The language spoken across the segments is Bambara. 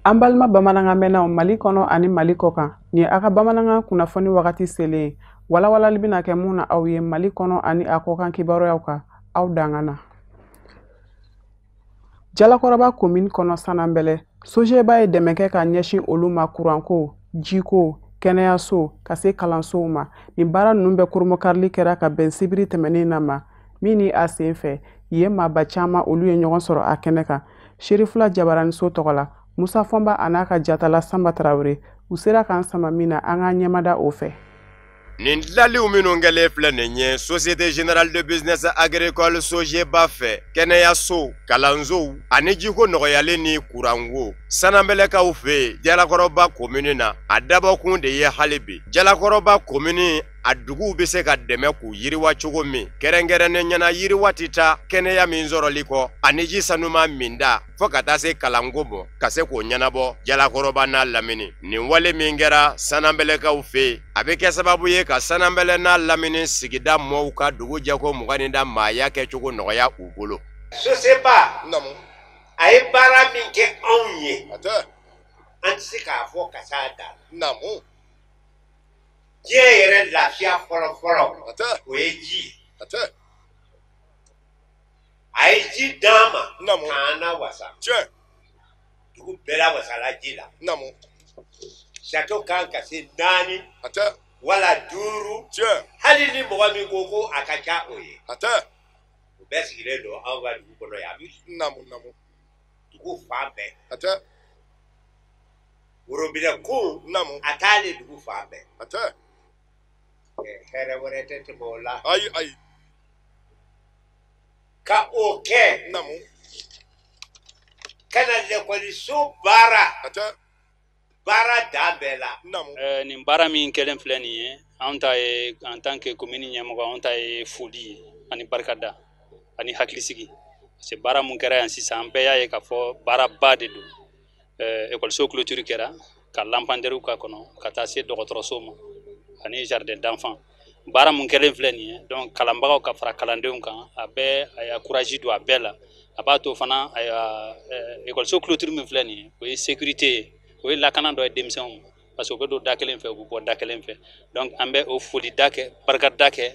An balima bamanankan mɛnnaw Mali kɔnɔ ani Mali kɔkan, nin ye a ka bamanankan kunnafoni wagati selen ye. Walawalali bɛna kɛ mun na aw ye Mali kɔnɔ ani a kɔkan kibaruyaw kan, aw dangan na. Jalakɔrɔba commune kɔnɔ Sananbɛlɛ, SOGEBA ye dɛmɛ kɛ ka ɲɛsin olu ma kuranko, jiko, kɛnɛyaso ka se kalansow ma. Nin baara ninnu bɛɛ koromokarili kɛra ka bɛn sibiri tɛmɛnen na ma, min ni a sen fɛ yen maaba caman olu ye ɲɔgɔn sɔrɔ a kɛnɛ kan. Serifula Jabaraniso tɔgɔ la, Musa Fɔnba a n'a ka jatala Sanba Tarawele, u sera k'an sama min na, an k'an ɲɛmada o fɛ. Nin dilaliw minnu kɛlen filɛ nin ye Société Générale de Business Agricole SOGEBA fɛ, kɛnɛyaso, kalansow ani jiko nɔgɔyalen ni kuranko Sananbɛlɛkaw fɛ yen Jalakɔrɔba komini na, a dabɔkun de ye hali bi Jalakɔrɔba komini a duguw bɛ se ka dɛmɛ k'u yiriwa cogo min, kɛrɛnkɛrɛnnen ɲɛna yiriwa tɛ taa kɛnɛya min sɔrɔli kɔ ani ji sanuman minda fo ka taa se kalanko mɔ ka se k'o ɲɛnabɔ Jalakɔrɔba n'a lamini. Nin wale min kɛra Sananbɛlɛkaw fɛ yen, a bɛ kɛ sababu ye ka Sananbɛlɛ n'a lamini sigida mɔɔw ka dugu jɛko 20 ni da maaya kɛcogo nɔgɔya u bolo. SOGEBA a ye baara min kɛ anw ye, an tɛ se k'a fɔ ka s'a dan na. Diɲɛ yɛrɛ lafiya fɔlɔ fɔlɔ o ye ji ye. A ye ji d'an ma k'an na wasa. Dugu bɛɛ la wasala ji la. Château kan ka se 4 wala 5. Hali ni mɔgɔ min ko ko a ka ca o ye. O bɛɛ sigilen don anw ka dugu kɔnɔ yan bi. Dugu fan bɛɛ. Worobinɛ kun a t'ale dugu fan bɛɛ. Hɛrɛ wɛrɛ tɛ tɛmɛ o la. Ayi ayi. Ka o kɛ. Ka na lɛkɔliso baara. Baara dan bɛɛ la. Nin baara min kɛlen filɛ nin ye, anw ta ye en tant que commune ɲɛmɔgɔ, anw ta ye foli ye ani barikada ani hakilisigi. Parce que baara mun kɛra yan sisan, an bɛɛ y'a ye k'a fɔ baaraba de don. Ekɔliso clôture kɛra ka lampadaires k'a kɔnɔ ka taa se dɔgɔtɔrɔso ma ani jardin d'enfants. Baara mun kɛlen filɛ nin ye, donc kalanbagaw ka fara kalandenw kan, a bɛɛ a y'a courage don a bɛɛ la. A b'a to fana ekɔliso clôture min filɛ nin ye, o ye sécurité ye, o ye lakana dɔ ye denmisɛnw ma, parce que u bɛ don da kelen fɛ, u bɛ bɔ da kelen fɛ. Donc an bɛ o foli da kɛ, barikada kɛ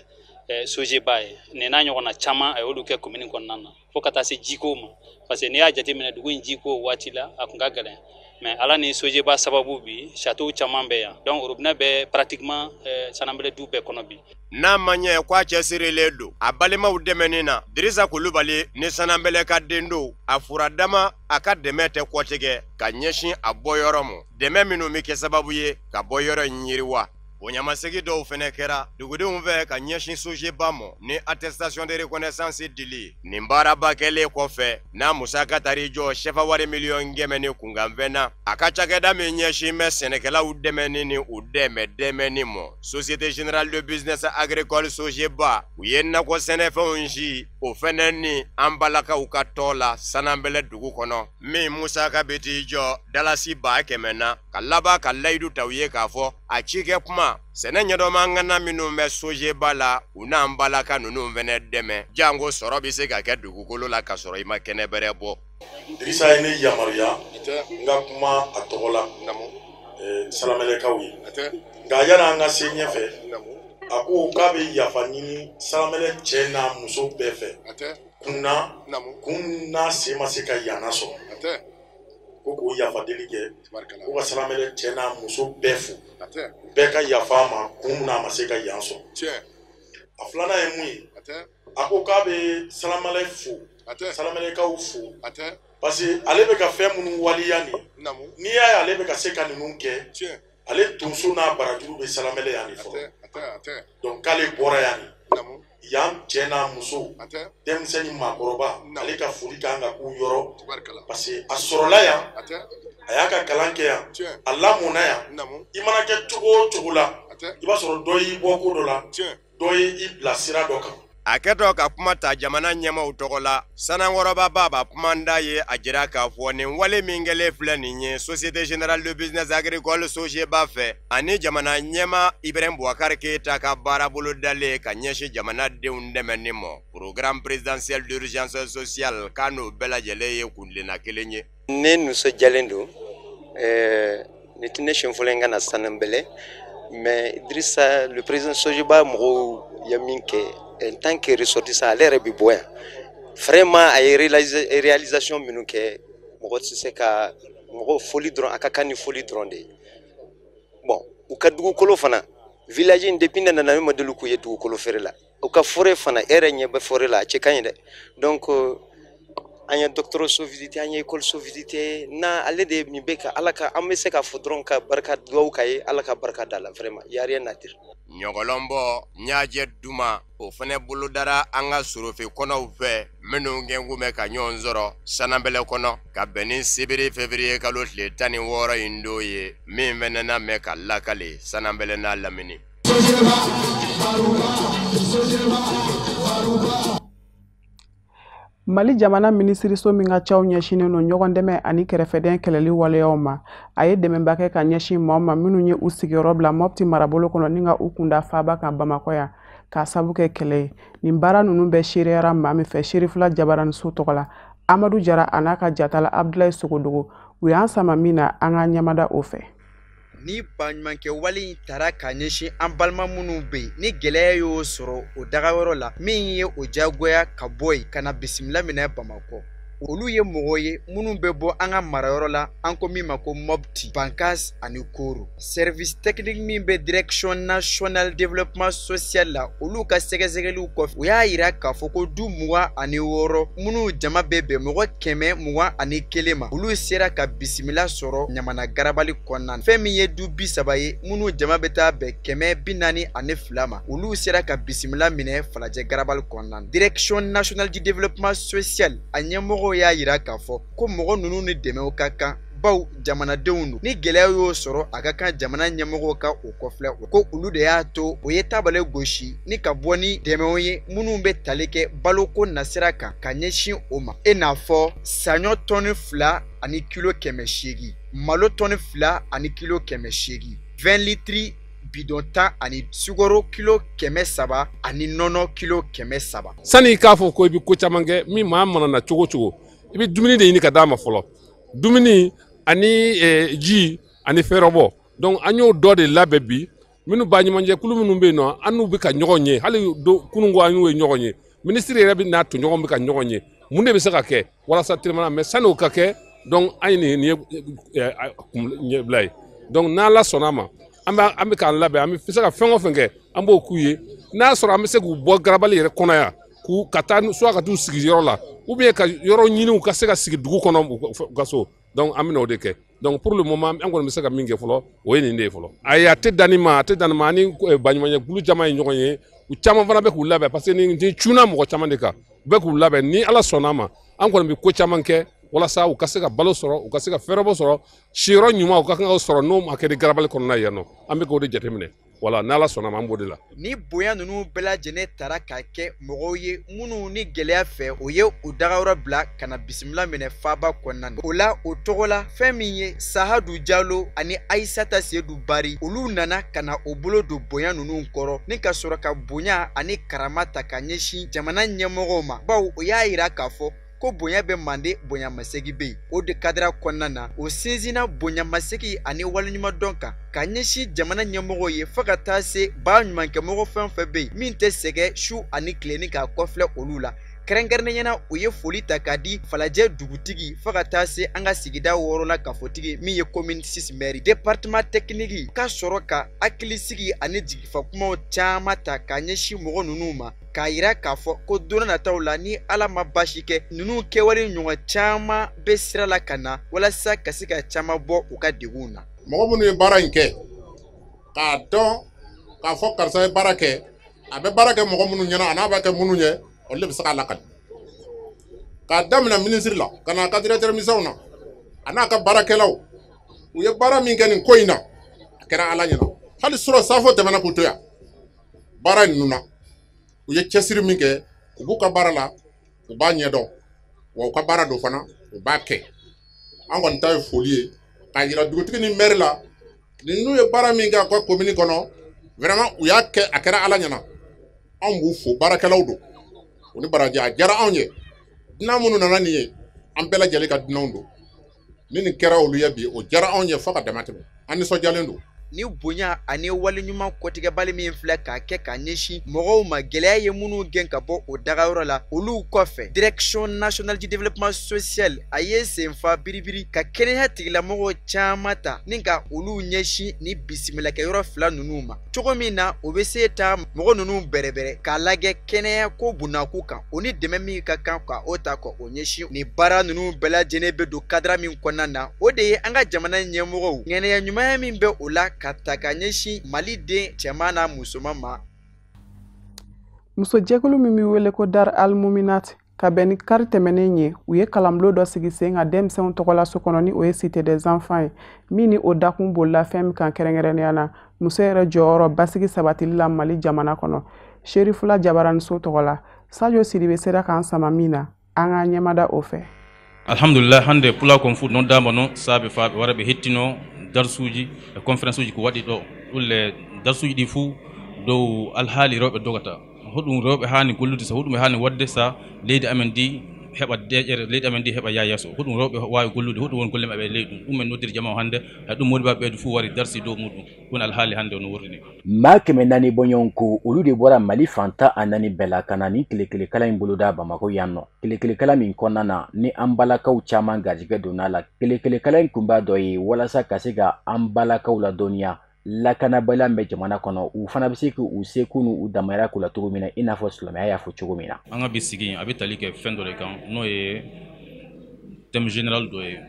SOGEBA ye. Nin n'a ɲɔgɔnna caman a y'olu kɛ commune kɔnɔna na fo ka taa se jiko ma, parce que n'i y'a jateminɛ dugu in jiko waati la a kun ka gɛlɛn, mais ala ni SOGEBA sababu bi château caman bɛ yan, donc robinet bɛ pratiquement Sananbɛlɛ du bɛɛ kɔnɔ bi. N'a ma ɲɛ k'a cɛsirilen don a balimaw dɛmɛni na, Dirisa Kulubali ni Sananbɛlɛ ka den don, a furadama a ka dɛmɛ tɛ kɔtigɛ ka ɲɛsin a bɔyɔrɔ ma, dɛmɛ minnu bɛ kɛ sababu ye ka bɔyɔrɔ in yiriwa. Bonyamasegin dɔw fɛnɛ kɛra dugudenw fɛ ka ɲɛsin SOGEBA ma ni attestation de reconnaissance dili. Nin baaraba kɛlen kɔfɛ, n'a musaka taar'i jɔ sɛfa wari miliyɔn 100 ni kunkanfɛn na, a ka cakɛda min ɲɛsin bɛ sɛnɛkɛlaw dɛmɛni ni u dɛmɛ dɛmɛni ma, Société Générale de Business Agricole SOGEBA, u ye nakɔ sɛnɛfɛnw si o fɛnɛ ni an balakaw ka tɔ la Sananbɛlɛ dugu kɔnɔ, min musaka bɛ t'i jɔ dalasi 100,000 na, ka laban ka layidu ta u ye k'a fɔ a cikɛ kuma sɛnɛ ɲɛdɔnma ŋana minnu bɛ SOGEBA la, u n'an balaka ninnu fɛnɛ dɛmɛ, janko sɔrɔ bɛ se ka kɛ dugukolo la ka sɔrɔ i ma kɛnɛ bɛrɛ bɔ. Dirisa ye ne yamaruya n ka kuma a tɔgɔ la Sananbɛlɛkaw ye, nka yanni an ka se ɲɛfɛ, a ko k'a bɛ yafa ɲini Sananbɛlɛ cɛ n'a muso bɛɛ fɛ, kun na kun n'a sen ma se ka yanna sɔrɔ, ko k'o yafa deli kɛ, ko ka Sananbɛlɛ cɛ n'a muso bɛɛ fo, bɛɛ ka yafa a ma kun n'a ma se ka yan sɔrɔ. A filanan ye mun ye, a ko k'a bɛ Sananbɛlɛ fo, Sananbɛlɛkaw fo, parce que ale bɛ ka fɛn minnu waleya nin, n'i y'a ye ale bɛ ka se ka ninnu kɛ, ale tonso n'a barajuru bɛ Sananbɛlɛ yan de fɔlɔ. Donc k'ale bɔra yan de, yan cɛ n'a muso, denmisɛn ni maakɔrɔba, ale ka foli kan ka k'u yɔrɔ, parce que a sɔrɔla yan, a y'a ka kalan kɛ yan, a lamɔnna yan. I mana kɛ cogo o cogo la, i b'a sɔrɔ dɔ y'i bɔ ko dɔ la, dɔ ye i bila sira dɔ kan. A kɛtɔ ka kuma ta jamana ɲɛmaaw tɔgɔ la, Sanankɔrɔba Baba kumanda ye a jira k'a fɔ nin wale min kɛlen filɛ nin ye Société Générale de Business Agricole SOGEBA fɛ ani jamana ɲɛmaa Ibrahim Boubacar Keita ka baara bolodalen ka ɲɛsin jamanadenw dɛmɛni ma, programme présidentiel d'urgence sociale, k'a n'o bɛɛ lajɛlen ye kuntilenna kelen ye. Ne nisɔndiyalen don, ne tɛ ne siɲɛ fɔlɔ ye n ka na Sananbɛlɛ, mais Idrissa le président SOGEBA mɔgɔw ye min kɛ en tant que ressortissant, ale yɛrɛ bɛ bɔ yan, vraiment a ye réalisation minnu kɛ, mɔgɔ tɛ se ka mɔgɔ foli dɔrɔn, a ka kan ni foli dɔrɔn de ye. Bon, u ka dugukolo fana, village in, depuis ne nana, ne ma deli k'u ye dugukolo feere la. U ka forêt fana, e yɛrɛ ɲɛ bɛ forêt la, a cɛ ka ɲi dɛ. Donc an ye dɔgɔtɔrɔso visité, an ye école visité na, ale de ye nin bɛ ka Ala ka, an bɛ se k'a fɔ dɔrɔn ka barika dugawu k'a ye, Ala ka barika da la. Vraiment, y a rien à dire. Ɲɔgɔlɔnbɔ ɲajɛ duma, o fɛnɛ bolodara an ka sorofe kɔnɔw fɛ minnu kɛnkun bɛ ka ɲɔgɔn sɔrɔ Sanabɛlɛ kɔnɔ ka bɛn ni sibiri février kalo tile 16 in don ye, min fɛnɛ na mɛn ka lakale Sanabɛlɛ n'a lamini. Mali jamana minisiriso min ka caw ɲɛsinnen don ɲɔgɔn dɛmɛ ani kɛrɛfɛdɛn kɛlɛli waleyaw ma, a ye dɛmɛba kɛ ka ɲɛsin maaw ma minnu ye u sigiyɔrɔ bila Mopti marabolo kɔnɔ ni ka u kunda faaba kan Bamakɔ yan k'a sabu kɛ kɛlɛ ye. Nin baara ninnu bɛɛ seereyara maa min fɛ Serifila Jabaraniso tɔgɔ la, Amadu Jara a n'a ka jatala Abdulayi Sogodogo, u y'an sama min na, an ka ɲɛmada o fɛ. Ni baɲumankɛ wale in tara ka ɲɛsin an balima minnu bɛ yen ni gɛlɛya y'o sɔrɔ o dagayɔrɔ la, min ye o diyagoya ka bɔ yen ka na bisimila minɛ Bamakɔ, olu ye mɔgɔ ye minnu bɛ bɔ an ka marayɔrɔ la, an ko min ma ko Mopti, Bankas ani Koro. Service technique min bɛ Direction nationale développement social la, olu ka sɛgɛsɛgɛliw kɔfɛ, u y'a yira k'a fɔ ko du 26 minnu jama bɛ bɛn mɔgɔ 121 ma, olu sera ka bisimila sɔrɔ Ɲamana garabali kɔnɔna na. Fɛn min ye du 30 ye minnu jama bɛ taa bɛn 142 ma, olu sera ka bisimila minɛ Falajɛ garabali kɔnɔna na. Direction nationale du développement social a ɲɛmɔgɔw y'a yira k'a fɔ ko mɔgɔ ninnu ni dɛmɛw ka kan, baw jamanadenw don, ni gɛlɛya y'o sɔrɔ a ka kan jamana ɲɛmɔgɔw ka o kɔfilɛ. O ko olu de y'a to o ye tabale gosi ni ka bɔ ni dɛmɛw ye minnu bɛ tali kɛ baloko nasira kan ka ɲɛsin o ma, i n'a fɔ saɲɔ tɔni 2 ani kilo 800, malo tɔni 2 ani kilo 800, 20 litiri bidɔn 10 ani sukaro kilo 300 ani nɔnɔ kilo 300. Sani i k'a fɔ ko i bɛ ko caman kɛ min maa mana na cogo cogo, i bɛ dumuni de ɲini ka d'a ma fɔlɔ, dumuni ani ji ani fɛrɛbɔ. Donc an y'o dɔ de labɛn bi, minnu baɲumankɛkulu minnu bɛ yen nɔ, an n'u bɛ ka ɲɔgɔn ye, hali kununko an y'u ye ɲɔgɔn ye, minisiri yɛrɛ bɛ n'a tɔɲɔgɔn bɛ ka ɲɔgɔn ye, mun de bɛ se ka kɛ walasa telimana, mais sani o ka kɛ, donc an ye nin ye ɲɛbila ye. Donc n'Ala sɔnna a ma, an bɛ k'an labɛn, an bɛ se ka fɛn o fɛn kɛ, an b'o k'u ye. N'a sɔrɔ an bɛ se k'u bɔ garabali yɛrɛ kɔnɔ yan, k'u ka taa soit ka t'u sigi yɔrɔ la, ou bien ka yɔrɔ ɲini u ka se ka sigi dugu kɔnɔ u ka so. Donc an bɛna o de kɛ. Donc pour le moment an kɔni bɛ se ka min kɛ fɔlɔ, o ye nin de ye fɔlɔ. Ayi, a tɛ dan nin ma, a tɛ dan nin ma. Ani baɲumankɛkulu caman ye ɲɔgɔn ye, u caman fana bɛ k'u labɛn, parce que nin cunna mɔgɔ caman de kan, u bɛ k'u labɛn. Ni Ala sɔnna a ma, an kɔni bɛ ko caman kɛ walasa u ka se ka balo sɔrɔ, u ka se ka fɛɛrɛbɔ sɔrɔ, siyɔrɔ ɲuman u ka kan ka sɔrɔ n'o ma kɛ ni garabali kɔnɔna ye yan nɔ, an bɛ k'o de jateminɛ. Wala n'Ala sɔnna ma, an b'o de la. Ni bonya ninnu bɛɛ lajɛlen tara ka kɛ mɔgɔw ye minnu ni gɛlɛya fɛ o ye u dagayɔrɔ bila ka na bisimila minɛ faaba kɔnɔna na. O la o tɔgɔ la, fɛn min ye Sahadu Jalo ani Ayisata Sedu Bari, olu nana ka na o bolo don bonya ninnu kɔrɔ ni ka sɔrɔ ka bonya ani karama ta ka ɲɛsin jamana ɲɛmɔgɔw ma, bawo o y'a yira k'a fɔ ko bonya bɛ mande, bonyamasegi bɛ yen. O de kadira kɔnɔna na, o sinsinna bonyamasegi ani waleɲumandɔn kan ka ɲɛsin jamana ɲɛmɔgɔw ye, fo ka taa se ba ɲumankɛmɔgɔ fɛn fɛn bɛ yen min tɛ sɛgɛn su ani tile ni k'a kɔfilɛ olu la. Kɛrɛnkɛrɛnnenya la, u ye foli ta k'a di Falajɛ dugutigi fo ka taa se an ka sigida 6 la kafotigi min ye commune 6 maire, département technique, ka sɔrɔ ka hakilisigi ani jigifa kumaw caman ta k'a ɲɛsin mɔgɔ ninnu ma, k'a yira k'a fɔ ko don nataw la, ni Ala ma baasi kɛ, ninnu kɛwale ɲɔgɔn caman bɛ sira la ka na walasa ka se ka caman bɔ u ka degunw na. Mɔgɔ minnu ye baara in kɛ, k'a dɔn k'a fɔ karisa ye baara kɛ, a bɛ baara kɛ mɔgɔ minnu ɲɛna, a n'a b'a kɛ minnu ye, olu de bɛ se k'a lakali. K'a daminɛ minisiri la ka n'a ka directeur misɛnw na, a n'a ka baarakɛlaw, u ye baara min kɛ nin ko in na, a kɛra Ala ɲɛna. Hali sɔrɔ safo tɛmɛna k'u to yan baara ninnu na. U ye cɛsiri min kɛ, u b'u ka baara la, u b'a ɲɛdɔn, wa u ka baara don fana, u b'a kɛ. An kɔni ta ye foli ye k'a yira dugutigi ni maire la, ninnu ye baara min kɛ a ka commune kɔnɔ, vraiment u y'a kɛ, a kɛra Ala ɲɛna. Anw b'u fo, baarakɛlaw don, u ni baraji, a diyara anw ye. Dunan minnu nana nin ye, an bɛɛ lajɛlen ka dunanw don. Ni nin kɛra olu ye bi, o diyara anw ye fo ka dama tɛmɛ, an nisɔndiyalen don. Ni bonya ani waleɲuman kɔtigɛbali min filɛ k'a kɛ ka ɲɛsin mɔgɔw ma, gɛlɛya ye minnu gɛn ka bɔ o dagayɔrɔ la, olu kɔfɛ Direction nationale du développement social a ye senfa biribiri ka kɛnɛya tigilamɔgɔw caman ta ni ka olu ɲɛsin ni bisimilakɛyɔrɔ fila ninnu ma, cogo min na o bɛ se ta mɔgɔ ninnu bɛrɛbɛrɛ k'a lajɛ kɛnɛya ko bunakun kan, o ni dɛmɛ min ka kan ka o ta ka o ɲɛsin. Ni baara ninnu bɛɛ lajɛlen bɛ don kadara min kɔnɔna na, o de ye an ka jamana ɲɛmɔgɔw ŋaniya ɲumanya min bɛ o la ka ta ka ɲɛsin Mali den cɛman n'a musoman ma. Musojɛkulu min bɛ wele ko Dar Al Muminat, ka bɛn ni kari tɛmɛnen ye, u ye kalanbulon dɔ sigi sen kan denmisɛnw tɔgɔlaso kɔnɔ, ni o ye Cité des enfants ye, min ni o dakun bolila fɛn min kan kɛrɛnkɛrɛnnenya na, muso yɛrɛ jɔyɔrɔ basigi sabatili la Mali jamana kɔnɔ. Serifula Jabaraniso tɔgɔ la, Sadio Sidibe sera k'an sama min na, an k'an ɲɛmada o fɛ. Alhamdulillah, hande pula kon fu noddama noon saabe faaɓe wara ɓe hettino darsuji e conférence uji ko waɗi ɗo ɗulle darsuji ɗi fuu dow alhaali rewɓe dogata hoɗum rewɓe haani gollude so hoɗum haani wadde sa leydi amen ndi heɓa deƴere leydi amen ndi heɓa yaa yeeso hoɗum rewɓe waawi gollude hoɗum woni golle maɓɓe e leydi ɗum ɗum en noddiri jama o hannde hay ɗum modibaɓe ɓeydu fuu wari darsi dow muɗum woni alhaali hannde no worri ni. Maa 400 bɔɲɔgɔnko olu de bɔra Mali fan 14 bɛɛ la ka na ni tile kelen kalan in boloda Bamakɔ yan nɔ. Tile kelen kalan min kɔnɔna na ni an balakaw caman garijɛgɛ donna la. Tile kelen kalan in kunba dɔ ye walasa ka se ka an balakaw ladɔnniya lakanabaliya bɛ jamana kɔnɔ, u fana bɛ se k'u seko n'u damayira k'u la cogo min na, i n'a fɔ silamɛya y'a fɔ cogo min na. An ka bi sigi a bɛ tali kɛ fɛn dɔ de kan, n'o ye thème général dɔ ye,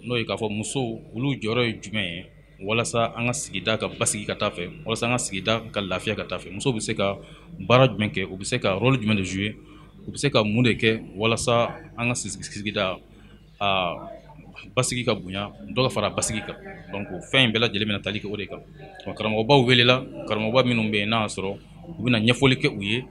n'o ye k'a fɔ musow olu jɔyɔrɔ ye jumɛn ye walasa an ka sigida ka basigi ka taa fɛ, walasa an ka sigida ka lafiya ka taa fɛ. Musow bɛ se ka baara jumɛn kɛ, u bɛ se ka rôle jumɛn de jouer, u bɛ se ka mun de kɛ walasa an ka sigida a basigi ka bonya, dɔ ka fara basigi kan. Donc fɛn in bɛɛ lajɛlen bɛna tali kɛ o de kan. Karamɔgɔbaw welela, karamɔgɔba minnu bɛ yen n'a y'a sɔrɔ u bɛna ɲɛfɔli kɛ u ye,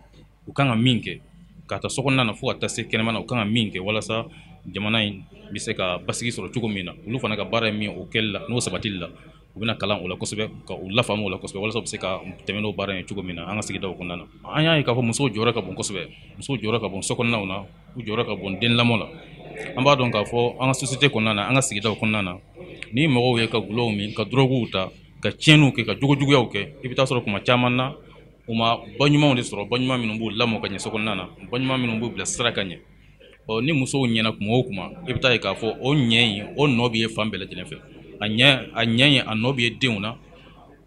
u kan ka min kɛ ka taa sokɔnɔna na fo ka taa se kɛnɛma na, u kan ka min kɛ walasa jamana in bɛ se ka basigi sɔrɔ cogo min na. Olu fana ka baara ye min ye o kɛli la, n'o sabatili la, u bɛna kalan o la kosɛbɛ, ka u lafaamu o la kosɛbɛ walasa u bɛ se ka tɛmɛ n'o baara in cogo min na an ka sigidaw kɔnɔna na. An y'a ye k'a fɔ musow jɔyɔrɔ ka bon kosɛbɛ, musow jɔyɔrɔ ka bon sokɔnɔnaw na, u jɔyɔrɔ ka bon den lamɔ la. An b'a dɔn k'a fɔ an ka société kɔnɔna na, an ka sigidaw kɔnɔna na, ni mɔgɔw ye ka gulɔw min, ka droguw ta, ka tiɲɛniw kɛ, ka jogojuguyaw kɛ, i bɛ taa sɔrɔ kuma caman na u ma ba ɲumanw de sɔrɔ, ba ɲuman minnu b'u lamɔ ka ɲɛ sokɔnɔna na, ba ɲuman minnu b'u bila sira ka ɲɛ. Ɔ ni musow ɲɛna kuma o kuma, i bɛ taa ye k'a fɔ o ɲɛ in, o nɔ bɛ ye fan bɛɛ lajɛlen fɛ. A ɲɛ in, a nɔ bɛ ye denw na,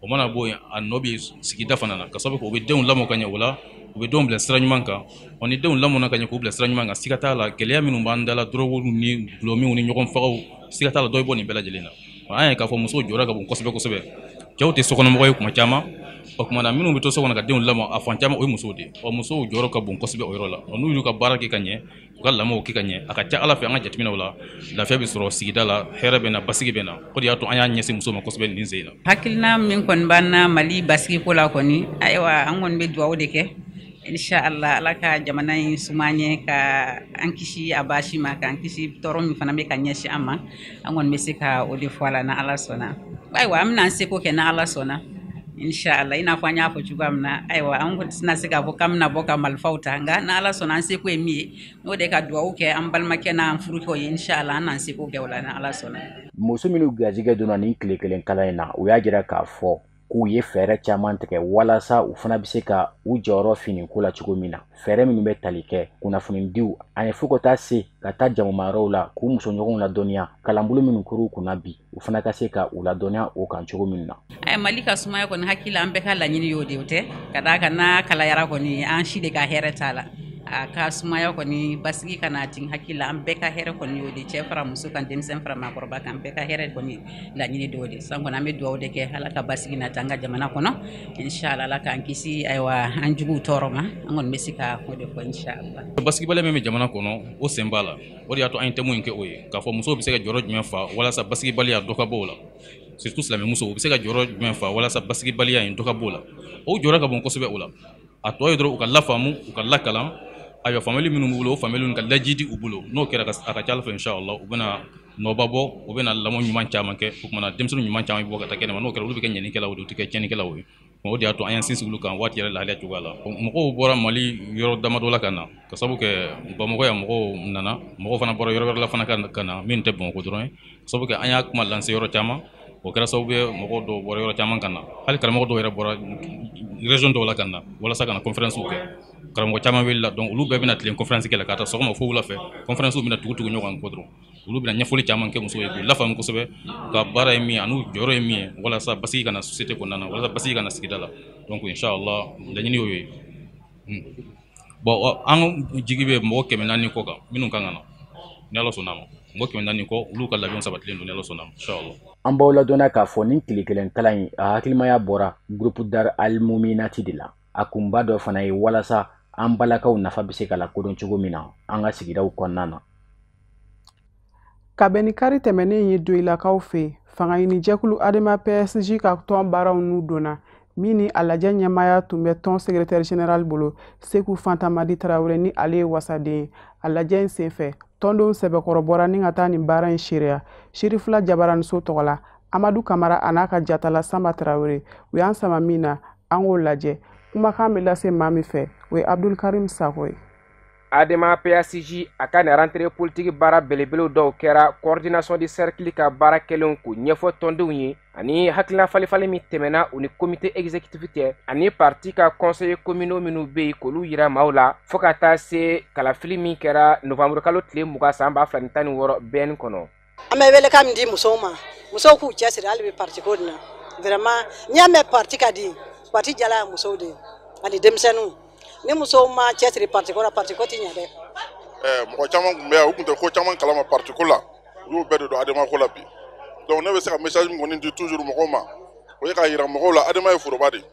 o mana bɔ yen, a nɔ bɛ ye sigida fana na, ka sababu kɛ u bɛ denw lamɔ ka ɲɛ o la, u bɛ denw bila sira ɲuman kan. Ɔ ni denw lamɔna ka ɲɛ k'u bila sira ɲuman kan, siga t'a la gɛlɛya minnu b'an da la, dɔrɔguw ni gulɔminw ni ɲɔgɔn fagaw, siga t'a la dɔ bɛ bɔ nin bɛɛ lajɛlen na. An y'a ye k'a fɔ musow jɔyɔrɔ ka bon kosɛbɛ kosɛbɛ. Cɛw tɛ sokɔnɔmɔgɔ ye kuma caman, o tuma na minnu bɛ to so kɔnɔ ka denw lamɔ, a fan caman o ye musow de ye. Ɔ musow jɔyɔrɔ ka bon kosɛbɛ o yɔrɔ la. Ɔ n'u y'u ka baara kɛ ka ɲɛ, u ka lamɔw kɛ ka ɲɛ, a ka ca Ala fɛ an ka jateminɛw la, lafiya bɛ sɔrɔ sigida la, hɛrɛ bɛ na, basigi bɛ na. O de y'a to an y'a ɲɛsin musow ma kosɛbɛ nin sen in na. Hakilina min kɔni b'an na Mali basigiko la kɔni, ayiwa an kɔni bɛ dugawu de kɛ. Inshallah Ala ka jamana in suma ɲɛ, ka an kisi a baasi ma, k'an kisi tɔɔrɔ min fana bɛ ka ɲɛsin an ma. An kɔni bɛ se ka o de fɔ a la ni Ala sɔnna. Ayiwa an bɛna an seko kɛ ni Ala sɔnna. Inshallah i n'a fɔ an y'a fɔ cogoya min na, ayiwa an kɔni tɛna se k'a fɔ k'an bɛna bɔ ka marifaw ta, nka ni Ala sɔnna an seko ye min ye, n'o de ka dugawu kɛ an balimakɛ n'an furukɛw ye. Inshallah an n'an seko kɛ o la ni Ala sɔnna. Muso minnu garijɛgɛ donna nin tile kelen kalan in na, u y'a jira k'a fɔ k'u ye fɛɛrɛ caman tigɛ walasa u fana bɛ se ka u jɔyɔrɔ finiko la cogo min na. Fɛɛrɛ minnu bɛ tali kɛ kunnafonidiw ani fo ka taa se ka taa jamayɔrɔw la k'u musoɲɔgɔnw ladɔnniya kalanbolo minnu kɛr'u kunna bi, u fana ka se ka u ladɔnniya o kan cogo min na. Mali ka sumaya kɔni hakili la an bɛɛ ka laɲini y'o de ye, o tɛ ka d'a kan n'a kalayara kɔni an si de ka hɛrɛ t'a la. A ka sumaya kɔni basigi ka na tin hakili la an bɛɛ ka hɛrɛ kɔni y'o de, cɛ fara muso kan, denmisɛn fara maakɔrɔba kan, bɛɛ ka hɛrɛ kɔni laɲini d'o de. San kɔni an bɛ dugawu de kɛ Ala ka basigi na an ka jamana kɔnɔ. Inshallah Ala k'an kisi ayiwa an juguw tɔɔrɔ ma. An kɔni bɛ se ka o de fɔ inshallah. Basigibaliya min bɛ jamana kɔnɔ, o sen b'a la. O de y'a to an ye thème in kɛ o ye, k'a fɔ musow bɛ se ka jɔyɔrɔ jumɛn fa walasa basigibaliya dɔ ka bɔ o la, surtout silamɛmusow u bɛ se ka jɔyɔrɔ jumɛn fa walasa basigibaliya in dɔ ka bɔ o la. O jɔyɔrɔ ka bon kosɛbɛ o la. A tɔ ye dɔrɔn u ka lafaamu, u ka lakalan. Ayiwa, faamuyali minnu b'u bolo, o faamuyali ka lajidi u bolo. N'o kɛra, a ka ca Ala fɛ, inshallah, u bɛna nɔba bɔ, u bɛna lamɔ ɲuman caman kɛ. O kumana denmisɛnnin ɲuman caman bɛ bɔ ka taa kɛnɛma. N'o kɛra, olu bɛ kɛ ɲɛnikɛlaw de, u tɛ kɛ tiɲɛnikɛlaw ye. O de y'a to an y'an sinsin olu kan waati yɛrɛ lahalaya cogoya la. Mɔgɔw bɔra Mali yɔrɔ damadɔ la ka na, ka sababu kɛ Bamakɔ yan mɔgɔw nana, mɔgɔw fana bɔra yɔrɔ wɛrɛ la fana ka na, min tɛ Bamakɔ dɔrɔn ye, ka sababu kɛ an y'a kuma lancer yɔrɔ caman. O kɛra sababu ye mɔgɔw dɔw bɔra yɔrɔ caman ka na, hali karamɔgɔ dɔw yɛrɛ bɔra région dɔw la ka na walasa ka na conférence kɛ. Karamɔgɔ caman wulila, donc olu bɛɛ bɛna tilen conférence kɛ la ka taa sɔgɔma fo wula fɛ. Conférence bɛna tugu tugu ɲɔgɔn kɔ dɔrɔn. Olu bɛna ɲɛfɔli caman kɛ musow ye, k'u lafaamu kosɛbɛ, ka baara ye min ye an'u jɔyɔrɔ ye min ye, walasa basigi ka na société kɔnɔna na, walasa basigi ka na sigida la. Donc inshallah, laɲini y'o ye. Bon, an jigi bɛ mɔgɔ 400 kɔ kan minnu kan ka na, ni Ala sɔnna a ma. Mɔgɔ 400 kɔ, olu ka labɛnw sabatilen don, ni Ala sɔnna a ma, inshallah. An b'aw ladɔnna k'a fɔ nin tile kelen kalan in, a hakilimaya bɔra groupe Dar Al Mouminati de la. A kunba dɔ fana ye walasa an balakaw nafa bɛ se ka lakodɔn cogo min na an ka sigidaw kɔnɔna na. Ka bɛn ni kari tɛmɛnen ye Doyilakaw fɛ yen, fangaɲinijɛkulu Adema PSG ka tɔn baaraw n'u donna min ni a lajɛ ɲɛmaaya tun bɛ tɔn secrétaire général bolo, Seku Fantamadi Tarawele, ni ale ye wasaden ye. A lajɛ in senfɛ, tɔndenw sɛbɛkɔrɔ bɔra ni ka taa nin baara in seereya Sirifila Jabaraniso tɔgɔ la. Amadu Kamara a n'a ka jatala Sanba Tarawele, u y'an sama min na, an k'o lajɛ. Kumakan bɛ lase maa min fɛ, o ye Abdulkarim Sako ye. Adema PASJ a ka nin rentrée politique baara belebelew dɔw kɛra coordination de cercle ka baara kɛlenw k'o ɲɛfɔ tɔndenw ye, ani hakilina falifali min tɛmɛna u ni comité exécutif cɛ, ani parti ka conseillers communaux minnu bɛ yen k'olu yira maaw la, fo ka taa se kalafili min kɛra novembre kalo tile 20 san 2016 BN kɔnɔ. An bɛ welekan min di musow ma, musow k'u cɛsiri hali bi parti ko nin na. Vraiment, n'i y'a mɛn parti ka di, parti jala ye musow de ye ani denmisɛnninw. Ni musow ma cɛsiri parti ko la, parti ko ti ɲɛ dɛ. Mɔgɔ caman tun bɛ yan, u tun tɛ ko caman kalama parti ko la, u y'o bɛɛ de don Adema ko la bi. Donc ne bɛ se ka message min kɔni di toujours mɔgɔw ma, o ye k'a yira mɔgɔw la, Adema ye foroba de ye,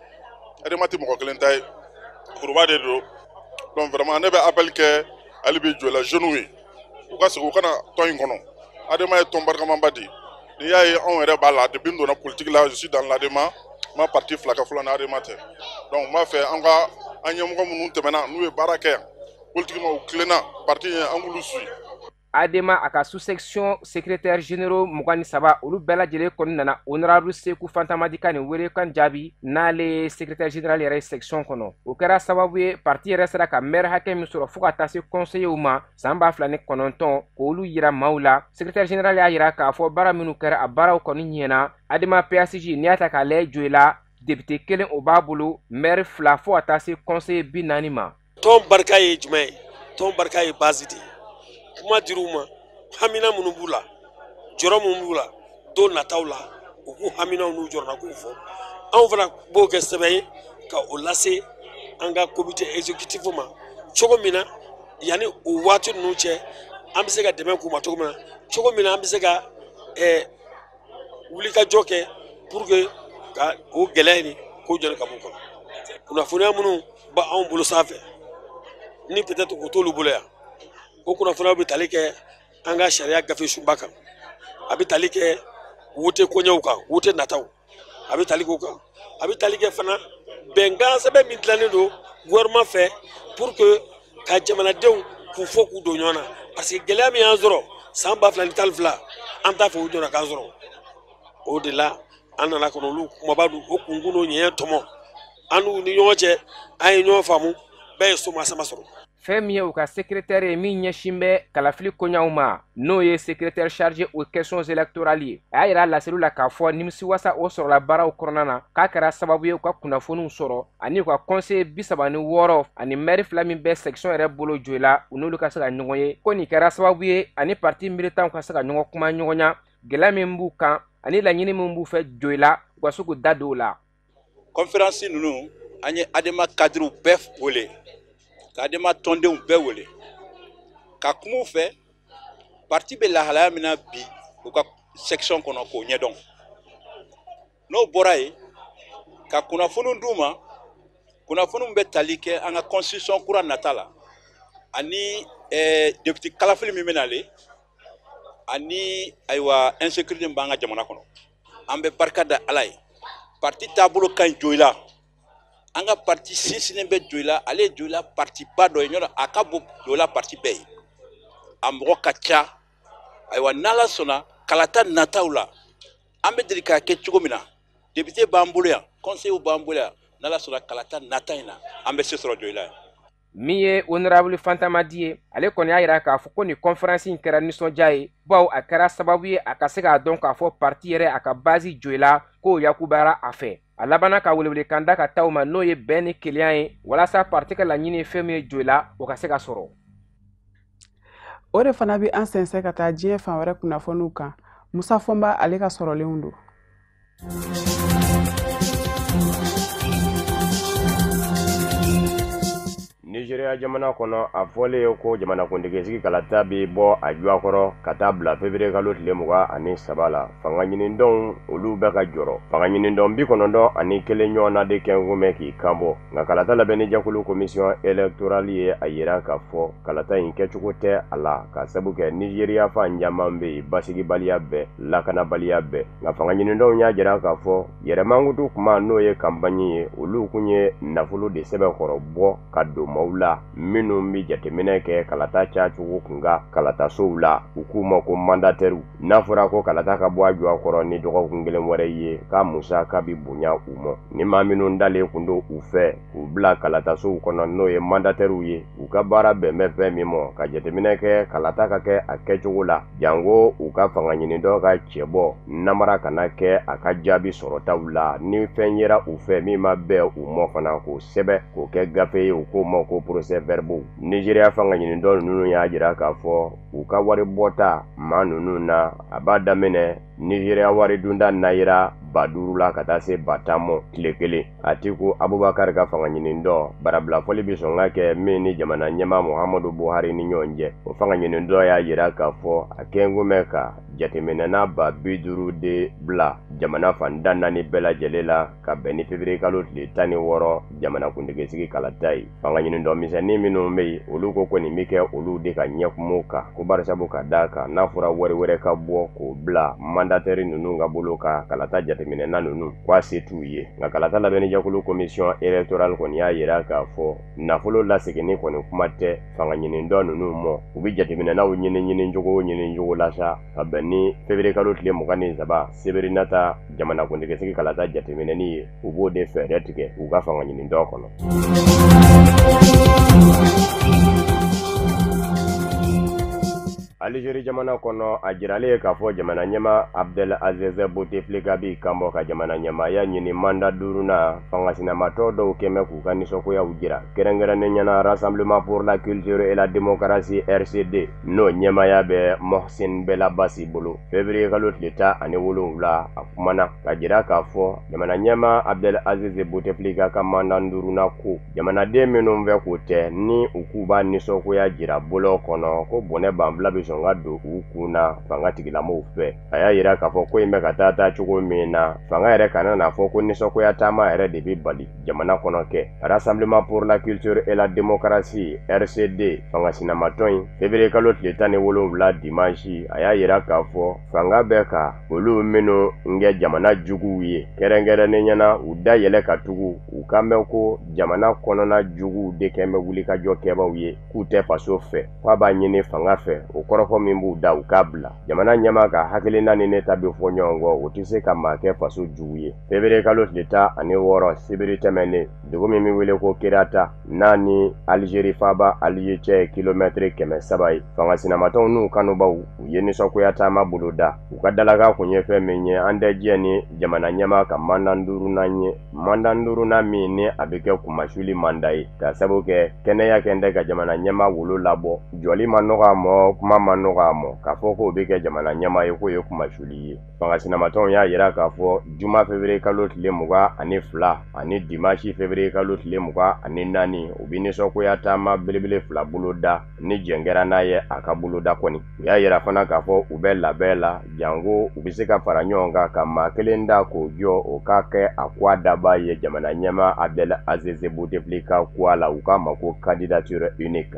Adema tɛ mɔgɔ kelen ta ye, foroba de don. Donc vraiment, ne bɛ appel kɛ hali bi Joyila jeunes ye, u ka segin u ka na tɔn in kɔnɔ. Adema ye tɔn barikamanba de ye. N'i y'a ye anw yɛrɛ b'a la, depuis n donna politique la, je suis dans l'Adema, n ma parti fila kɛ fɔlɔ ni Adema tɛ. Donc n b'a fɛ an ka an ɲɛmɔgɔ minnu tɛmɛna, n'u ye baara kɛ yan politiquement, u tilenna parti ye, an k'olu suit. Adema a ka sous-section secrétaire généraux 23, olu bɛɛ lajɛlen kɔni nana honorable Seku Fantamadi ka nin welekan jaabi, n'ale ye secrétaire général yɛrɛ ye section kɔnɔ. O kɛra sababu ye parti yɛrɛ sera ka maire hakɛ min sɔrɔ fo ka taa se conseillers ma san 2009, k'olu yira maaw la. Secrétaire général y'a yira k'a fɔ baara minnu kɛra, a baaraw kɔni ɲɛna. Adema PASJ, n'i y'a ta k'a lajɛ Joyila, député kelen o b'a bolo, maire fila, fo ka taa se conseiller 40 ma. Tɔn barika ye jumɛn ye? Tɔn barika ye base de ye. Kuma dir'u ma, hamina minnu b'u la, jɔrɔ minnu b'u la don nataw la, u k'u haminaw n'u jɔrɔnakow fɔ. Anw fana b'o kɛ sɛbɛn ye ka o lase an ka comité exécutif ma, cogo min na yanni o waati ninnu cɛ, an bɛ se ka dɛmɛ k'u ma cogo min na, cogo min na an bɛ se ka wulikajɔ kɛ pour que ka o gɛlɛya nin k'o jɔni ka b'u kɔnɔ. Kunnafoniya minnu b'anw bolo sanfɛ, ni peut-être o t'olu bolo yan, o kunnafoniyaw bɛ tali kɛ an ka sariya gafe sunba kan, a bɛ tali kɛ wote koɲɛw kan, wote nataw, a bɛ tali k'o kan, a bɛ tali kɛ fana bɛnkan sɛbɛn min dilannen don gouvernement fɛ pour que ka jamanadenw k'u fɔ k'u don ɲɔgɔn na, parce que gɛlɛya min y'an sɔrɔ san 2012, an t'a fɛ o ɲɔgɔnna k'an sɔrɔ. O de la an nana kɔnɔ olu kumaba don o kunkun n'o ɲɛɲɛ tɔmɔ an n'u ni ɲɔgɔn cɛ, an ye ɲɔgɔn faamu, bɛɛ ye soma sama sɔrɔ. Fɛn min ye u ka secrétaire ye min ɲɛsin bɛ kalafili koɲaw ma, n'o ye secrétaire chargé aux questions électorales ye, a y'a yira laseliw la k'a fɔ nimisiwasa o sɔrɔla baaraw kɔnɔna na, k'a kɛra sababu ye u ka kunnafoniw sɔrɔ, ani u ka conseiller 36 ani maire fila min bɛ section yɛrɛ bolo Joyila, u n'olu ka se ka ɲɔgɔn ye. Ko nin kɛra sababu ye ani parti militants ka se ka ɲɔgɔn kuma ɲɔgɔnya, gɛlɛya min b'u kan ani laɲini min b'u fɛ Joyila, u ka se k'u da don o la. Conférence ninnu, an ye Adema cadres bɛɛ wele, ka Adema tɔndenw bɛɛ wele ka kuma u fɛ parti bɛ lahalaya min na bi u ka section kɔnɔ, k'o ɲɛdɔn. N'o bɔra yen, ka kunnafoniw d'u ma, kunnafoniw bɛ tali kɛ an ka constitution kura nata la, ani député kalafili min bɛ nalen, ani ayiwa insécurité min b'an ka jamana kɔnɔ. An bɛ barika da Ala ye, parti taabolo ka ɲi Joyila. An ka parti sinsinnen bɛ Joyila, ale ye Joyila parti ba dɔ ye, ɲɔnɔ a ka bon Joyila parti bɛɛ ye, a mɔgɔ ka ca. Ayiwa, n'Ala sɔnna, kalata nataw la an bɛ deli k'a kɛ cogo min na, député b'an bolo yan, conseillers b'an bolo yan, n'Ala sɔnna kalata nata in na an bɛ se sɔrɔ Joyila yan. Min ye honorable Fantamadi ye, ale kɔni y'a yira k'a fɔ ko nin conférence in kɛra nisɔndiya ye, bawo a kɛra sababu ye a ka se k'a dɔn k'a fɔ parti yɛrɛ a ka base Joyila k'o yakubayara a fɛ. A labanna ka welewelekan da ka taa u ma, n'o ye bɛn ni kelenya ye, walasa parti ka laɲini ye fɛn min ye Joyila, o ka se ka sɔrɔ. O de fana bɛ an sɛnsɛn ka taa diɲɛ fan wɛrɛ kunnafoniw kan. Musa Fɔnba ale ka sɔrɔlenw don. Nigeria jamana kɔnɔ, a fɔlen ye ko jamanakuntigisigi kalata bɛ bɔ a juwa kɔrɔ ka taa bila février kalo tile 23 la. Fanga ɲinidɔnw olu bɛ ka jɔrɔ. Fanga ɲinidɔn 91 ɲɔgɔnna de kɛnkun bɛ k'i kanbɔ. Nka kalata labɛnni jɛkulu commission électorale ye a yira k'a fɔ kalata in kɛcogo tɛ a la, ka sabu kɛ Nigeria fan caman bɛ yen, basigibaliya bɛɛ, lakanabaliya bɛɛ. Nka fanga ɲinidɔnw y'a jira k'a fɔ yɛrɛmankutu kuma n'o ye campagne ye, olu kun ye nafolo de sɛbɛkɔrɔ bɔ ka don maaw la minnu bɛ jateminɛ kɛ kalata cacogo kun kan kalatasow la, u k'u ma ko mandatɛriw. N'a fɔra ko kalata ka bɔ a jɔ a kɔrɔ ni dɔgɔkun kelen wɛrɛ ye, k'a musaka bɛ bonya u ma. Ni maa minnu dalen kun don u fɛ k'u bila kalatasow kɔnɔ, n'o ye mandatɛriw ye, u ka baara bɛn bɛ fɛn min ma, ka jateminɛ kɛ kalata ka kɛ a kɛcogo la, janko u ka fanga ɲinidɔn ka cɛbɔ namara kana kɛ a ka jaabi sɔrɔtaw la. Ni fɛn yera u fɛ min ma bɛn u ma fana, k'o sɛbɛn k'o kɛ gafe ye, u k'o ma ko procès verbaux. Nigeria fanga ɲinidɔn ninnu y'a jira k'a fɔ u ka wari bɔta maa ninnu na, a b'a daminɛ Nigeria wari dunda nayira 5000 la ka taa se 10,000 ma tile kelen. Atiku Abubakar ka fanga ɲinidɔn barabilafɔli bɛ sɔn ka kɛ min ni jamana ɲɛmaa Muhammadu Buhari ni ɲɔgɔn cɛ. O fanga ɲinidɔn y'a jira k'a fɔ a kɛnkun bɛ ka jateminɛna 50,000 de bila jamana fan da naani bɛɛ lajɛlen la ka bɛn ni février kalo tile 16 jamanakuntigisigi kalata ye. Fanga ɲinidɔn misɛnnin minnu bɛ yen, olu ko ko nin bɛ kɛ olu de ka ɲɛkumu kan, ko barisabu ka d'a kan n'a fɔra wari wɛrɛ ka bɔ k'o bila mandatɛri ninnu ka bolo kan kalata jateminɛna ninnu, k'a se t'u ye. Nka kalata labɛnnijɛkulu commission électorale kɔni y'a jira k'a fɔ nafolo laseginni kɔni kuma tɛ fanga ɲinidɔn ninnu ma. U bɛ jateminɛnaw ɲini ɲinicogo la sa ka bɛn ni février kalo tile 23 sibiri nata jamanakuntigisigi kalata jateminɛni ye, u b'o de fɛɛrɛ tigɛ u ka fanga ɲinidɔn kɔnɔ. Algérie jamana kɔnɔ, a jiralen ye k'a fɔ jamana ɲɛmaa Abdel Aziz Bouteflika b'i kanbɔ ka jamana ɲɛmaaya ɲini manda duurunan. Fanga sinamatɔ dɔw kɛmɛ k'u ka nisɔngoyaw jira, kɛrɛnkɛrɛnnenya la Rassemblement pour la culture et la démocratie RCD, n'o ɲɛmaaya bɛ Mohsin Belabasi bolo. Février kalo tile 17, a kumana ka jira k'a fɔ jamana ɲɛmaa Abdel Aziz Bouteflika ka manda duurunan ko jamanaden minnu fɛ k'o tɛ ni u k'u b'a nisɔngoya jira bolo kɔnɔ, ko bɔnɛ banfila bɛ sɔn ka don u kun na fanga tigilamɔgɔw fɛ. A y'a jira k'a fɔ ko in bɛ ka taa taa cogo min na, fanga yɛrɛ kana n'a fɔ ko nisɔngoya taama yɛrɛ de bɛ bali jamana kɔnɔ kɛ. Rassemblement pour la culture et la démocratie RCD fanga sinamatɔn in, février kalo tile 17 dimanche, a y'a jira k'a fɔ fanga bɛ ka olu minnu kɛ jamana juguw ye, kɛrɛnkɛrɛnnenya la u da yɛlɛ ka tugu u kan mɛn ko jamana kɔnɔna juguw de kɛn bɛ wulikajɔ kɛbaaw ye, k'u tɛ faso fɛ, k'a b'a ɲini fanga fɛ o kɔrɔfɔ min b'u da u k'a bila. Jamana ɲɛmaa ka hakilina ni ne ta bɛ fɔ ɲɔgɔn kɔ, o tɛ se ka maa kɛ faso jugu ye. Février kalo tile 16 sibiri tɛmɛnen, dugu min bɛ wele ko Kirata, n'a ni Algérie faaba Alger cɛ ye kilomɛtiri 300 ye, fanga sinamatɔnw n'u kanubaw u ye nisɔngoya taama boloda. U ka dalakan kun ye fɛn min ye, an tɛ diɲɛ ni jamana ɲɛmaa ka manda duurunan ye, manda duurunan min ni a bɛ kɛ kunmasuli manda ye, ka sabu kɛ kɛnɛya kɛn tɛ ka jamana ɲɛmaa wolo labɔ, jɔli ma nɔgɔ a ma, kuma ma nɔgɔ a ma, k'a fɔ k'o bɛ kɛ jamana ɲɛmaa ye k'o ye kunmasuli ye. Fanga sinamatɔnw y'a jira k'a fɔ juma février kalo tile 22 ani dimanche février kalo tile 24, u bɛ nisɔngoya taama belebele fila boloda ni jɛn kɛra n'a ye a ka boloda kɔni. U y'a jira fana k'a fɔ u bɛ labɛn la, janko u bɛ se ka fara ɲɔgɔn kan ka maa kelen da k'o jɔ, o ka kɛ a ko daba ye jamana ɲɛmaa Abdel Aziz Bouteflika ko a la, u k'a ma ko candidature unique.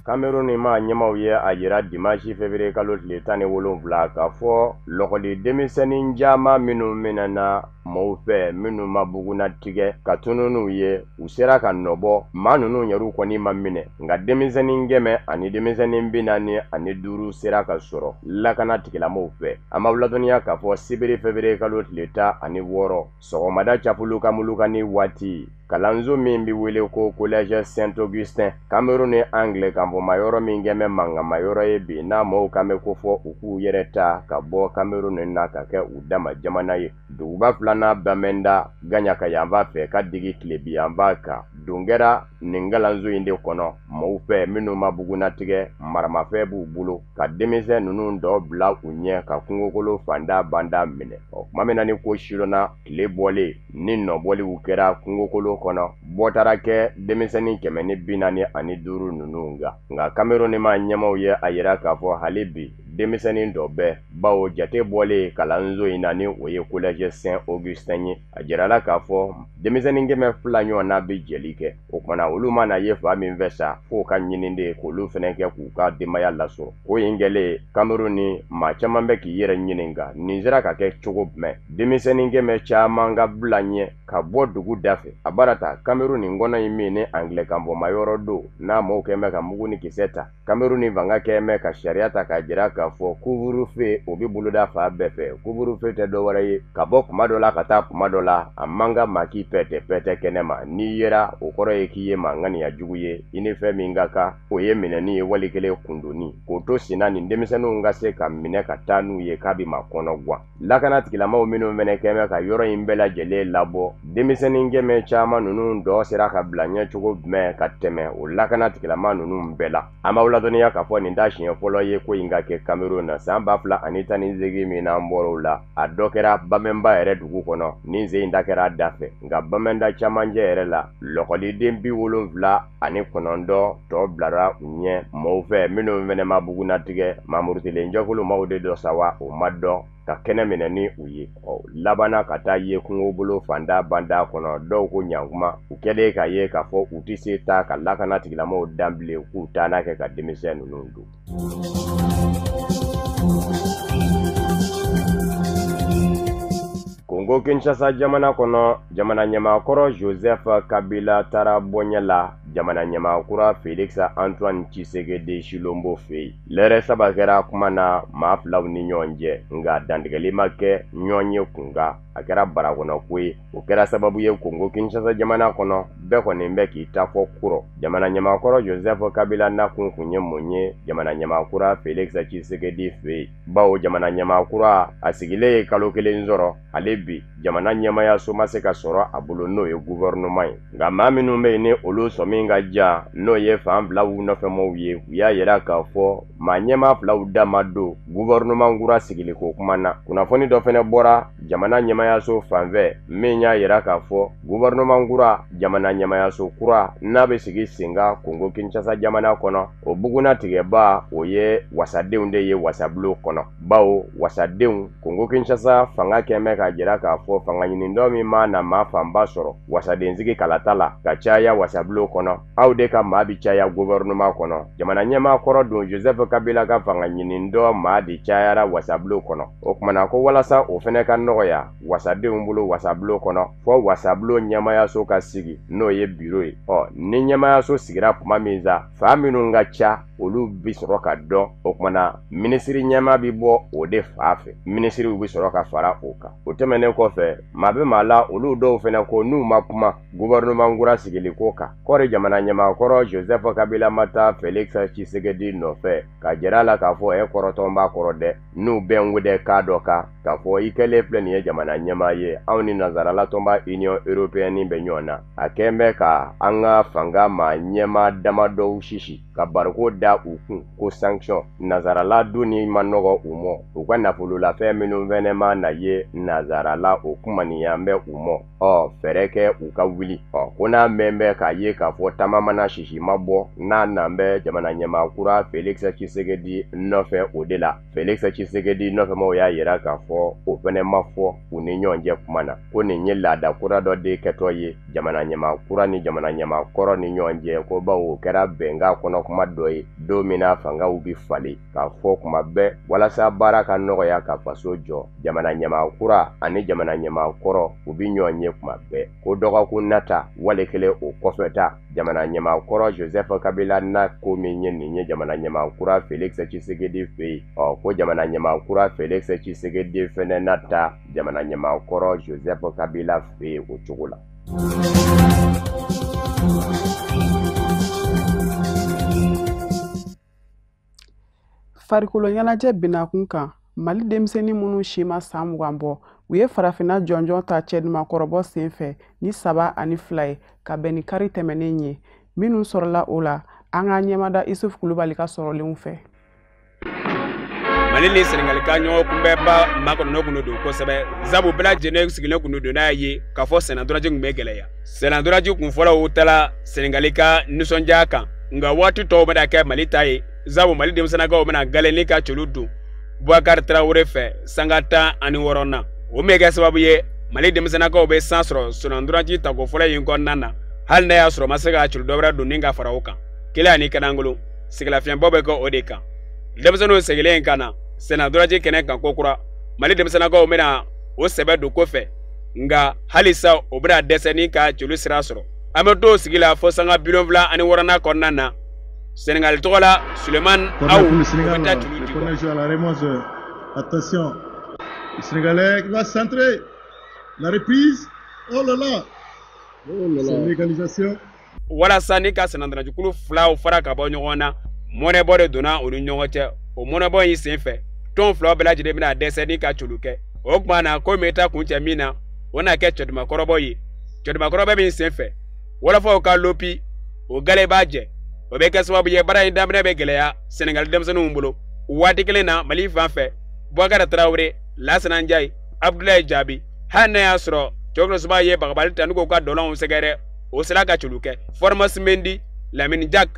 Cameroun maa ɲɛmaaw ye a jira dimanche février kalo tile 17 k'a fɔ lɔkɔli denmisɛnnin caman minnu minɛna maaw fɛ minnu ma bugunnatigɛ ka tunun n'u ye, u sera ka nɔbɔ. Maa ninnu yɛrɛw kɔni ma minɛ, nka denmisɛnnin 100 ani denmisɛnnin 45 sera ka sɔrɔ lakana tigilamɔgɔw fɛ. An b'aw ladɔnniya k'a fɔ sibiri février kalo tile 16 sɔgɔmada capulukamulukani waati, kalanso min bɛ wele ko Collège Saint-Augustin, Cameroun ni anglais kanfɔmayɔrɔ min kɛn bɛ mankanmayɔrɔ ye bi, n'a maaw kan bɛ ko fɔ u k'u yɛrɛ ta ka bɔ Cameroun na ka kɛ u dama jamana ye. Duguba filanan Bamenda Gaɲaka yanfan fɛ ka digi tilebi yanfan kan, don kɛra nin kalanso in de kɔnɔ maaw fɛ minnu ma bugunnatigɛ, maramafɛn b'u bolo ka denmisɛn ninnu dɔ bila u ɲɛ ka kungokolo fanda banda minɛ. Ɔ tuma min na ni ko sidɔnna, tile bɔlen ni nɔbɔliw kɛra kungokolo kɔnɔ, bɔ taara kɛ denmisɛnnin 145 ninnu kan. Nka Cameroun maa ɲɛmaaw ye a yira k'a fɔ hali bi denmisɛnnin dɔ bɛ, bawo jate bɔlen kalanso in na ni o ye Collège Saint-Augustin ye, a jirala k'a fɔ denmisɛnnin 200 ɲɔgɔnna bɛ jɛli kɛ. O kumana olu mana ye fa min fɛ sa, f'o ka ɲini de k'olu fɛnɛ kɛ k'u ka denbaya lasɔrɔ. Ko in kɛlen, Cameroun ni maa caman bɛ k'i yɛrɛ ɲininka nin sera ka kɛ cogo jumɛn, denmisɛnnin 100 caman ka bila ɲɛ ka bɔ dugu da fɛ. A baara ta Cameroun nin kɔnɔ in min ni anglais kanfɔmayɔrɔ don, n'a maaw kɛn bɛ ka mugu ni kisɛ ta, Cameroun ni fanga kɛn bɛ ka sariya ta k'a jira k'a fɔ couvre-feu o bɛ boloda fan bɛɛ fɛ. Couvre-feu tɛ dɔwɛrɛ ye ka bɔ kuma dɔ la ka taa kuma dɔ la, a man kan maa k'i pɛtɛ pɛtɛ kɛnɛ ma. N'i yera, o kɔrɔ ye k'i ye maa ŋaniya jugu ye, i ni fɛn min ka kan o ye minɛni ye wali kelen kundonni. K'o to senna nin denmisɛnninw ka se ka minɛ ka taa n'u ye k'a bɛ maa kɔnɔ gan. Lakana tigilamaw minnu fɛnɛ kɛn bɛ ka yɔrɔ in bɛɛ lajɛlen labɔ, denmisɛnnin 100 caman ninnu dɔ sera ka bila ɲɛ cogo jumɛn ka tɛmɛ o lakana tigilama ninnu bɛɛ la. An b'aw ladɔnniya k'a fɔ nin t'a siɲɛ fɔlɔ ye ko in ka kɛ Cameroun na. San 2018 min n'an bɔr'o la, a dɔ kɛra Bamenda yɛrɛ dugu kɔnɔ, ni sen in ta kɛra a da fɛ. Nka Bamenda camancɛ yɛrɛ la, lɔkɔliden 79 tɔ bilara u ɲɛ maaw fɛ minnu fɛnɛ ma bugunnatigɛ. Maamurutilen jɛkulu maaw de dɔ sa wa, o ma dɔn, ka kɛnɛ minɛ ni u ye. Ɔ labanna ka taa ye kungobolo fanda banda kɔnɔ, dɔw ko ɲankuma. U kɛlen k'a ye k'a fɔ u tɛ se ta ka lakana tigilamɔgɔw dan bilen, k'u taa n'a kɛ ka denmisɛn ninnu don. Kongo Kinshasa jamana kɔnɔ, jamana ɲɛmaakɔrɔ Joseph Kabila taara bɔɲɛ la jamana ɲɛmaa kura Felix Antoine Tshisekedi Tshilombo fɛ yen. Lɛrɛ 3 kɛra kuma na maa filaw ni ɲɔgɔn cɛ, nka dantigɛli ma kɛ ɲɔgɔn ye kunkan. A kɛra barakɔnɔ ko ye. O kɛra sababu ye Kongo Kinshasa jamana kɔnɔ, bɛɛ kɔni bɛ k'i ta fɔ kurɔ. Jamana ɲɛmaakɔrɔ Joseph Kabila nakun kun ye mun ye jamana ɲɛmaa kura Felix Tshisekedi fɛ yen? Bawo jamana ɲɛmaa kura a sigilen ye kalo 1 sɔrɔ, ale bi jamana ɲɛmaayaso ma se ka sɔrɔ a bolo, n'o ye gouvernement ye. Nka maa minnu bɛ yen ni olu sɔmi ka jan, n'o ye fan filaw nɔfɛmɔgɔw ye, u y'a yira k'a fɔ maa ɲɛmaa filaw da ma don gouvernement kura sigiliko kuma na. Kunnafoni dɔ fɛnɛ bɔra jamana ɲɛmaayaso fanfɛ min y'a yira k'a fɔ gouvernement kura, jamana ɲɛmaayaso kura n'a bɛ sigi sen kan Kongo Kinshasa jamana kɔnɔ, o bugunnatigɛba o ye wasadenw de ye wasabulon kɔnɔ. Bawo wasadenw Kongo Kinshasa fanga kɛn bɛ k'a jira k'a fɔ fanga ɲinindɔ min ma na maa fanba sɔrɔ wasadensigi kalata la ka caya wasabulon kɔnɔ, aw de ka maa bi caya gouvernement kɔnɔ. Jamana ɲɛmaa kɔrɔ don Joseph Kabila ka fanga ɲinindɔ maa de cayara wasabulon kɔnɔ. O kumana ko walasa o fɛnɛ ka nɔgɔya wasadenw bolo wasabulon kɔnɔ, fɔ wasabulon ɲɛmaayaso ka sigi, n'o ye biro ye. Ɔ ni ɲɛmaayaso sigira kuma min sa, fa minnu ka ca olu bi sɔrɔ ka dɔn. O kumana minisiri ɲɛmaa bi bɔ o de fa fɛ, minisiriw bi sɔrɔ ka fara o kan. O tɛmɛnen kɔfɛ, maa bɛ maa la olu dɔw fɛnɛ ko n'u ma kuma gouvernement kura sigili ko kan, kɔri jamana ɲɛmaakɔrɔ Joseph Kabila ma taa Felix Tshisekedi nɔfɛ ka jira a la k'a fɔ kɔrɔtɔn b'a kɔrɔ dɛ, n'u bɛn ko dɛ k'a dɔ kan k'a fɔ i kɛlen filɛ nin ye jamana ɲɛmaa ye, anw ni nansarala tɔnba Union européenne bɛ ɲɔgɔn na, a kɛn bɛ ka an ka fanga maa ɲɛmaa damadɔw sisi ka bariko da u kun ko sanction nansarala donni ma nɔgɔ u mɔ, u ka nafololafɛn minnu fɛnɛ ma na ye nansarala o kumaniya bɛ u mɔ. Ɔ fɛɛrɛ kɛ u ka wuli. Ɔ ko n'a mɛn bɛ k'a ye k'a fɔ taama mana sisi ma bɔ, n'a nan bɛ jamana ɲɛmaa kura Felix Tshisekedi nɔfɛ o de la. Felix Tshisekedi nɔfɛmaw y'a yira k'a fɔ o fɛnɛ ma fɔ u ni ɲɔgɔn cɛ kuma na, ko nin ye laada kura dɔ de kɛtɔ ye jamana ɲɛmaa kura ni jamana ɲɛmaa kɔrɔ ni ɲɔgɔn cɛ, ko bawo o kɛra bɛnkan kɔnɔ kuma dɔ ye Don min na fangaw bi falen k'a fɔ kuma bɛɛ walasa baara ka nɔgɔya ka faso jɔ, jamana ɲɛmaa kura ani jamana ɲɛmaa kɔrɔ u bi ɲɔgɔn ye kuma bɛɛ. Ko dɔgɔkun nata wale kelen o kɔfɛ ta, jamana ɲɛmaa kɔrɔ Joseph Kabila na ko min ye nin ye jamana ɲɛmaa kura Felix Tshisekedi fɛ yen. Ɔ ko jamana ɲɛmaa kura Felix Tshisekedi fɛnɛ na ta jamana ɲɛmaa kɔrɔ Joseph Kabila fɛ yen o cogo la. Farikolo ɲɛnajɛ binakun kan, Mali denmisɛnnin minnu si ma san 20 bɔ, u ye farafinna jɔnjɔn ta cɛdimakɔrɔbɔ senfɛ ni 3-2 ye ka bɛn ni kari tɛmɛnen ye. Minnu sɔrɔla o la, an k'an ɲɛmada Isuf Kulubali ka sɔrɔlenw fɛ. Mali ni Senegali ka ɲɔgɔn kunbɛnba makɔnɔnɔ kun don kosɛbɛ, sabu bɛɛ lajɛlen sigilen kun don n'a ye k'a fɔ sennantolaci kun bɛ gɛlɛya. Sennantolaci kun fɔlɔw taara Senegali ka nisɔndiya kan, nka waati tɔw bɛna kɛ Mali ta ye, sabu Mali denmisɛnninakaw bɛna galeni ka celu dun Boubacar Traoré fɛ sanga 16 na. O min bɛ kɛ sababu ye Mali denmisɛnninakaw bɛ san sɔrɔ sennantolaci tako fɔlɔ in kɔnɔna na, hali n'a y'a sɔrɔ ma se ka celu dɔ wɛrɛ don ni ka fara o kan. Kelen ani kanangolo sigilafiɲɛbɔ bɛ kɛ o de kan. Denmisɛnninw seginnen ka na sennantolaci kɛnɛ kan kokura, Mali denmisɛnninakaw bɛna o sɛbɛ don kɔfɛ, nka halisa o bɛna dɛsɛ ni ka celu sira sɔrɔ. An bɛ to sigi la fo sanga 76nan kɔnɔna na. Sénégal tɔgɔ la Suleiman Aw o bɛ taa celu di. Attention, le Sénégalais va centrer, la reprise, oh là là, c'est l'égalisation. Walasa ni ka sennantolacikulu filaw fara ka bɔ ɲɔgɔn na, mɔnɛbɔ de donna u ni ɲɔgɔn cɛ. O mɔnɛbɔ in senfɛ, tɔn filaw bɛɛ lajɛlen bɛna dɛsɛ ni ka celu kɛ. O tuma na ko min bɛ taa kuncɛ min na, o na kɛ cɛdumakɔrɔbɔ ye. Cɛdumakɔrɔbɔ min senfɛ, wɔlɔfɔw ka lopi o gale b'a jɛ. O bɛ kɛ sababu ye baara in daminɛ bɛ gɛlɛya Senegali denmisɛnninw bolo. Waati kelen na Mali fan fɛ, Boubacar Traoré, Lassana Ndiaye, Abdoulaye Diaby, hali n'a y'a sɔrɔ Cɛkɔrɔba ye bagabali ta n'u k'u ka dɔlɔnw sɛgɛrɛ, o sera ka celu kɛ. Formose Mendy, Lamine Diack,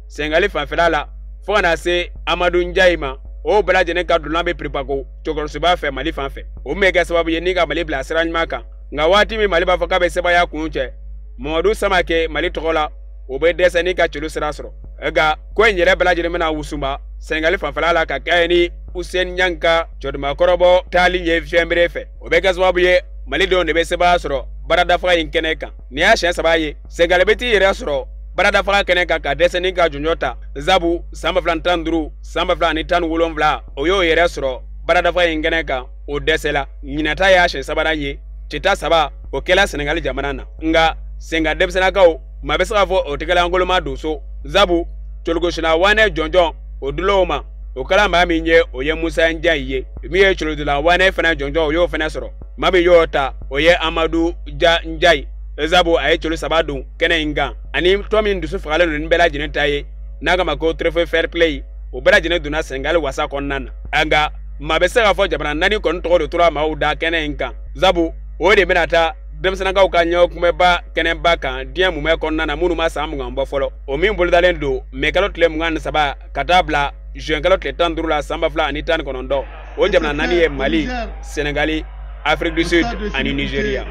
Senegali fanfɛla la, fo ka na se Amadou Ndiaye ma, o bɛɛ lajɛlen ka dɔlɔn bɛ piripako Cɛkɔrɔba fɛ Mali fan fɛ. O min bɛ kɛ sababu ye ni ka Mali bila sira ɲuman kan. Nka waati min Mali b'a fɔ k'a bɛ sebaaya kun cɛ, Mamadu Samake Mali tɔgɔ la, o bɛ dɛsɛ ni ka celu sira sɔrɔ. Nka ko in yɛrɛ bɛɛ lajɛlen bɛna wusunba Senegali fanfɛla la ka kɛ ni Hussein Niang ka cɛdumakɔrɔbɔ taali ye fiɲɛbere fɛ. O bɛ kɛ sababu ye Malidenw de bɛ sebaaya sɔrɔ baaradafaga in kɛnɛ kan. Nin y'a siɲɛ 3 ye Senegali bɛ t'i yɛrɛ sɔrɔ baaradafaga kɛnɛ kan ka dɛsɛ ni ka jɔnjɔn ta, sabu san 2015, san 2017 o y'o yɛrɛ sɔrɔ baaradafaga in kɛnɛ kan, o dɛsɛla. Ɲinata y'a siɲɛ 3nan ye, cita 3 o kɛla Senegali jamana na. Nka Senegali denmisɛnninakaw maa bɛ se k'a fɔ o tɛgɛlankoloma don so, sabu colokosina wanɛ jɔnjɔn o dil'o ma, o kɛra maa min ye o ye Musa Njayi ye. Min ye colodila wanɛ fana jɔnjɔn o y'o fana sɔrɔ, maa min y'o ta o ye Amadou Ja Njayi, sabu a ye celu 3 don kɛnɛ in kan. Ani tɔn min dusu fagalen don ni bɛɛ lajɛlen ta ye n'a kama ko trophée fair play, o bɛɛ lajɛlen donna Senegali wasa kɔnɔna na. Nka maa bɛ se k'a fɔ jamana 4 kɔni tɔgɔ de tora maaw da kɛnɛ in kan, sabu o de bɛna taa denmisɛnninkaw ka ɲɔgɔn kunbɛnba kɛnɛba kan diɲɛ mumɛ kɔnɔna na, minnu ma san 20 bɔ fɔlɔ. O min bolodalen don mɛ kalo tile 23 ka taa bila juin kalo tile 15 la san 2019. O jamana 4 ye Mali, Senegali, Afrique du Sud ani Nigeria.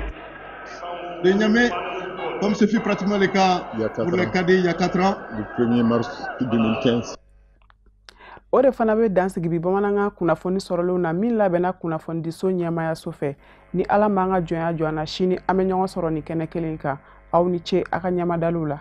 De Niamey, comme ce fut pratiquement le cas pour les cadets il y a 4 ans. Le 1er mars 2015. O de fana bɛ dan sigi bi bamanankan kunnafoni sɔrɔlenw na min labɛnna kunnafonidiso ɲɛmaayaso fɛ. Ni Ala m'an ka jɔnya jɔ an na, sini an bɛ ɲɔgɔn sɔrɔ nin kɛnɛ kelen kan. Aw ni ce a ka ɲɛmadaliw la.